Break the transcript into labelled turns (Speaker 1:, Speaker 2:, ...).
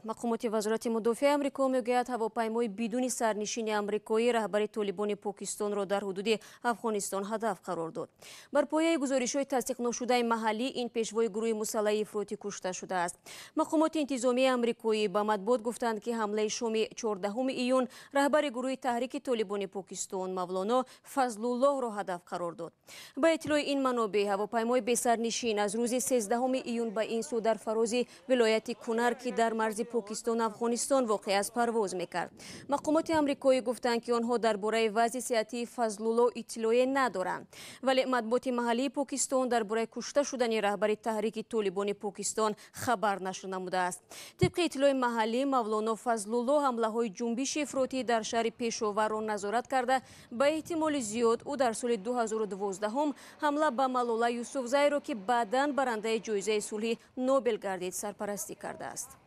Speaker 1: Мақомоти Вазорати мудофиаи Амрико мегӯяд, ҳавопаймои бидуни сарнишини амрикоӣ раҳбари Толибони Покистонро дар ҳудуди Афғонистон ҳадаф қарор дод. Бар пояи гузоришҳои тасдиқношудаи маҳаллӣ, ин пешвои гурӯҳи мусаллаҳи ифротӣ кушта шудааст. Мақомоти интизомии амрикоӣ ба матбуот гуфтанд, ки ҳамлаи шоми 14 июн раҳбари гурӯҳи Таҳрики Толибони Покистон Мавлоно Фазлуллоҳро ҳадаф қарор дод. Ба иттилои ин манобеъ, ҳавопаймои бесарнишин аз рӯзи 13 июн ба ин сӯ дар фарози вилояти Кунар, ки дар марзи Покистон Афғонистон воқеъ аст, парвоз мекард. Мақомоти амрикоӣ гуфтанд, ки онҳо дар бораи вазъи сиҳатии Фазлулло иттилоъе надоранд, вале матбуоти маҳаллии Покистон дар бораи кушта шудани раҳбари Таҳрики Толибони Покистон хабар нашр намудааст. Тибқи иттилои маҳаллӣ, Мавлоно Фазлулло ҳамлаҳои ҷунбиши ифротӣ дар шаҳри Пешоварро назорат карда, ба эҳтимоли зиёд ӯ дар соли 2012 ҳамла ба Малола Юсуфзайро, ки баъдан барандаи ҷоизаи сулҳи Нобел гардид, сарпарастӣ кардааст.